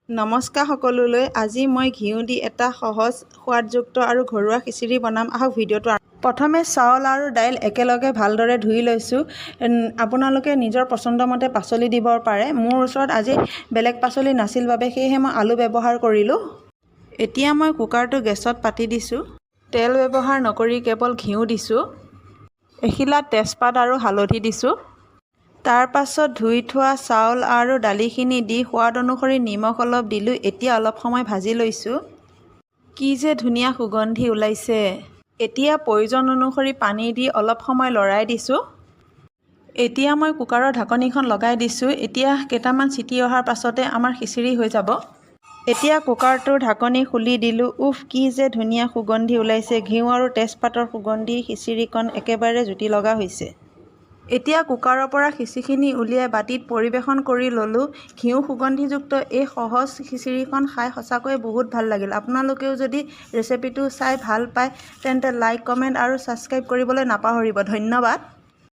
নমস্কাৰ সকলোলৈ। আজি মই ঘিউ দি এটা সহজ, সোৱাদযুক্ত আৰু ঘৰুৱা খিচিৰি বনাম। আহক, ভিডিঅ'টো। প্ৰথমে চাউল আৰু দাইল একেলগে ভালদৰে ধুই লৈছোঁ। আপোনালোকে নিজৰ পচন্দমতে পাচলি দিব পাৰে। মোৰ ওচৰত আজি বেলেগ পাচলি নাছিল বাবে সেয়েহে মই আলু ব্যৱহাৰ কৰিলোঁ। এতিয়া মই কুকাৰটো গেছত পাতি দিছোঁ। তেল ব্যৱহাৰ নকৰি কেৱল ঘিউ দিছোঁ। এখিলা তেজপাত আৰু হালধি দিছোঁ। তাৰ পাছত ধুই থোৱা চাউল আৰু দালিখিনি দি সোৱাদ অনুসৰি নিমখ অলপ দিলোঁ। এতিয়া অলপ সময় ভাজি লৈছোঁ। কি যে ধুনীয়া সুগন্ধি ওলাইছে! এতিয়া প্ৰয়োজন অনুসৰি পানী দি অলপ সময় লৰাই দিছোঁ। এতিয়া মই কুকাৰৰ ঢাকনিখন লগাই দিছোঁ। এতিয়া কেইটামান চিটি অহাৰ পাছতে আমাৰ খিচিৰি হৈ যাব। এতিয়া কুকাৰটোৰ ঢাকনি খুলি দিলোঁ। উফ, কি যে ধুনীয়া সুগন্ধি ওলাইছে! ঘিউ আৰু তেজপাতৰ সুগন্ধি খিচিৰিকণ একেবাৰে জুতি লগা হৈছে। এতিয়া কুকাৰৰ পৰা খিচিৰিখিনি উলিয়াই বাতিত পৰিৱেশন কৰি ল'লোঁ। ঘিউ সুগন্ধিযুক্ত এই সহজ খিচিৰিকণ খাই সঁচাকৈয়ে বহুত ভাল লাগিল। আপোনালোকেও যদি ৰেচিপিটো চাই ভাল পায়, তেন্তে লাইক, কমেণ্ট আৰু ছাবস্ক্ৰাইব কৰিবলৈ নাপাহৰিব। ধন্যবাদ।